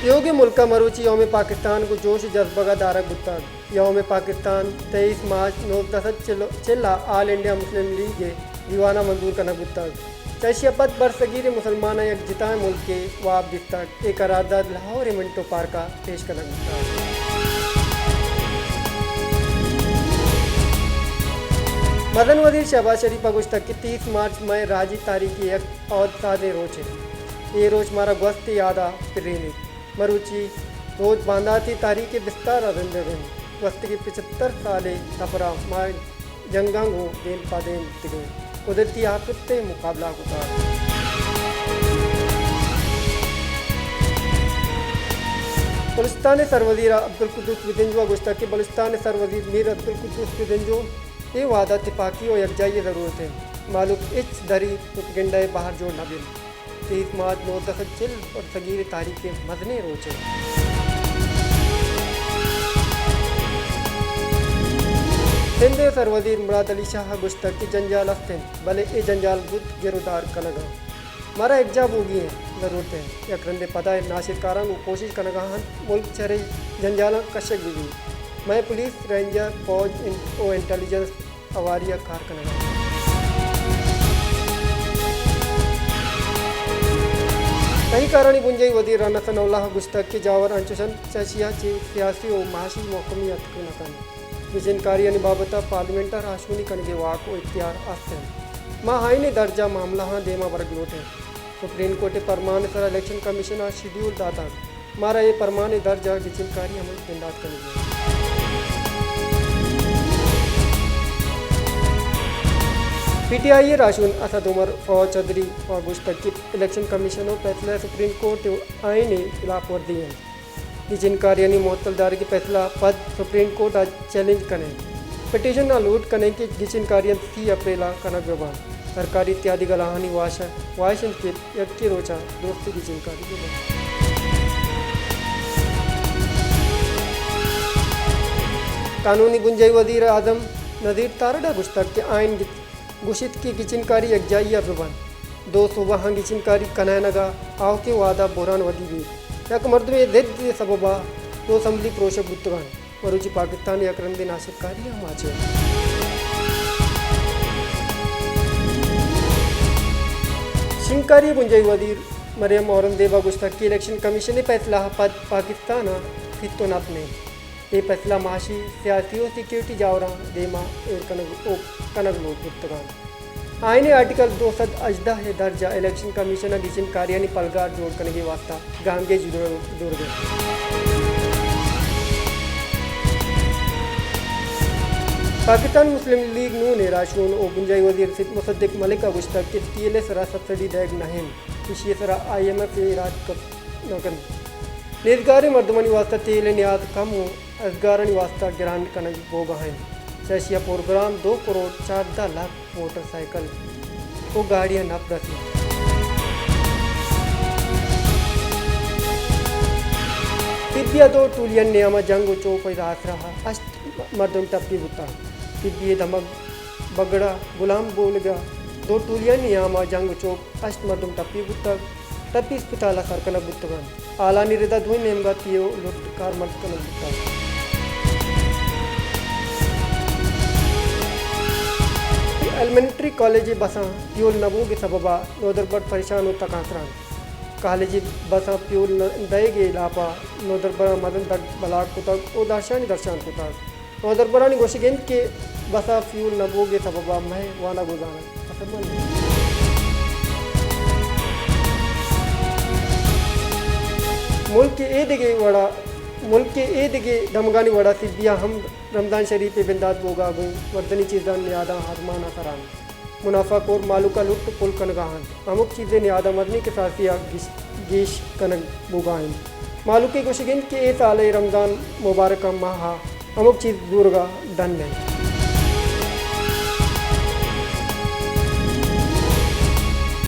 لوگ ءِ ملک ءَ مروچی یوم پاکستان گوں جوش ءُ جذبگ ءَ دارگ بوتگ۔ یوم پاکستان تئیس مارچ نوزدہ سد چل ءَ آل انڈیا مسلم لیگ ءِ دیوان ءَ منظور کنگ بوتگ۔ چہ ایشی ءَ پد برصغیر مسلماناں یک جتائیں ملکے واب دیستگ۔ اے قرارداد لاہور ءِ منٹو پارک ءَ پیش کنگ بوتگ۔ مزن وزیر شہباز شریف ءَ گوشتگ کہ تیس مارچ مئے راجی تاریخ ءِ یک عہد سازیں روچے۔ اے روچ مارا گوست ءِ یاد ءَ پرینیت۔ مروچی روچ بانداتی تاریخ ءِ بستار ءَ زندگ انت۔ گوستگیں پچھتر سال ءِ سفر ءَ ما جنگاں گوں دیم پہ دیم بوتگیں، قدرتی آفت ءِ مقابلہ کتگ۔ بلوچستان ءِ سروزیر عبدالقدوس بزنجو ءَ گوشتگ کہ بلوچستان ءِ سروزیر میر عبدالقدوس بزنجو اے وہد ءَ تپاکی ءُ یکجائی ءِ ضرورت انت۔ مہلوک ہچ دری پروپیگنڈا ءِ بہر جوڑ نہ بنت۔ تیس مارچ نوزدہ سد چل برصغیر ءِ تاریخ ءِ مزنیں روچے۔ سندھ ءِ سروزیر مراد علی شاہ ءَ گوشتگ کہ جنجال است انت، بلے اے جنجال زوت گر ءُ دار کنگ ءَ مارا یکجاہ بوگی ءِ ضرورت انت۔ یک رندے پدا اے ناشرکاراں گوں کوشش کنگ ءَ انت ملک چرے جنجالاں کشگ بہ بیت۔ مئے پولیس، رینجر، فوج ءُ انٹیلیجنس ہواری ءَ کار کنگ ءَ انت۔ تہی کارانی بنجاہی وزیر رانا ثناء اللہ ءَ گوشتگ کہ جاور انچش انت چہ ایشی ءَ چہ سیاسی ءُ معاشی محکمی اتک نہ کنت۔ گچین کاریانی بابت ءَ پارلیمنٹ ءَ راہشونی کنگ ءِ واک ءُ اختیار است انت۔ ما آئین ءِ درج ءَ معاملہاں دیم ءَ برگ لوٹ ایں۔ سپریم کورٹ ءِ پرمان ءِ سرا الیکشن کمیشن ءَ شیڈیول داتگ۔ مارا اے پرمان ءِ درج ءَ گچین کاری عمل ءَ بندات کنگی انت۔ پی ٹی آئی ءِ راہشون اسد عمر فواد چوہدری ءَ گوشتگ کہ الیکشن کمیشن ءِ فیصلہ سپریم کورٹ ءِ آئین ءِ خلاف ورزی انت۔ گچین کاریانی معطل دارگ ءِ فیصلہ ءَ پد سپریم کورٹ ءَ چیلنج کنیں، پٹیشن ءَ لوٹ کنیں کہ گچین کاریاں سی اپریل ءَ کنگ بہ بنت۔ سرکاری اتحادی گلہانی واہش، واہش انت کہ یکے روچ ءَ درستیں گچین کاری بہ بنت۔ قانونی بنجاہی وزیر اعظم نذیر تارڑ ءَ گوشتگ کہ آئین گچ-، گوشیت کہ گچین کاری یکجائی ءَ بہ بنت۔ دو صوبہاں گچین کاری کنائینگ ءَ آؤکیں وہد ءَ بحران ودی بیت۔ یک مردمے ءِ ضد ءِ سبب ءَ دو اسمبلی پروشگ بوتگ انت۔ مروچی پاکستان ءِ یک رندے ناشرکاری ءِ آماچ انت۔ شنگکاری ءِ بنجاہی وزیر مریم اورنگزیب ءَ گوشتگ کہ الیکشن کمیشن ءِ فیصلہ ءَ پد پاکستان ءَ پت ءُ نپ نہ انت۔ اے فیصلہ معاشی، سیاسی ءُ سیکورٹی جاوراں دیم ءَ ایر کنگ، کنگ لوٹ بوتگ انت۔ آئین ءِ آرٹیکل دو سد ہژدہ ءِ درج ءَ الیکشن کمیشن ءَ گچین کاریانی پلگار جوڑ کنگ ءِ واستہ گامگیج زورگ انت۔ پاکستان مسلم لیگ نون ءِ راہشون ءُ بنجاہی وزیر مصدق ملک ءَ گوشتگ کہ تیل ءِ سرا سبسڈی دئیگ نہ انت، ایشی ءِ سرا آئی ایم ایف ءَ ایراد کت نہ کنت۔ نیزگاریں مردمانی واستہ تیل ءِ نیاد کم ءُ ازگارانی واستہ گران کنگ بوگ ءَ انت۔ چہ ایشی ءَ پروگرام دو کروڑ چاردہ لکھ موٹر سائیکل ءُ گاڑیاں نپ رسیت۔ طبی ءَ دو ٹولیانی نیام ءَ جنگ ءُ چوپ ءِ آسرا ءَ ہشت مردم ٹپی بوتگ۔ طبی ءِ دمگ بگڑ ءَ گلام بولگ ءَ دو ٹولیانی نیام ءَ جنگ ءُ چوپ ہشت مردم ٹپی بوتگ، ٹپی اسپتال ءَ سر کنگ بوتگ انت۔ ہالانی رد ءَ دوئیں نیمگ ءَ تیوگیں لٹ کارمرز کنگ بوتگ۔ ایلیمنٹری کالج ءِ بساں فیول نہ بوگ ءِ سبب ءَ نودربر پریشان ءُ تکانسر انت۔ کالج ءِ بساں فیول نہ دئیگ ءِ ہلاپ ءَ نودربراں مزن دگ بلاک کتگ ءُ درشانی درشان کتگ۔ نودربرانی گوشگ انت کہ بس ءِ فیول نہ بوگ ءِ سبب ءَ مئے وانگ ءُ زانگ اثرمند انت۔ ملک ءِ اے دگہ وڑ ءَ، ملک ءِ اے دگہ دمگانی وڑ ءَ سبی ءَ ہم رمضان شریف ءِ بندات بوگ ءَ گوں مردنی چیزاں نیاداں آزمان ءَ سر انت۔ منافع کور مہلوک ءَ لٹ ءُ پل کنگ ءَ انت۔ ہمک چیز ءِ نیاد ءَ مزنیں کساسی ءَ گیش، گیش کنگ بوگ ءَ انت۔ مہلوک ءِ گوشگ انت کہ اے سال ءِ رمضان مبارک ءِ ماہ ءَ ہمک چیز زورگ ءَ ڈن انت۔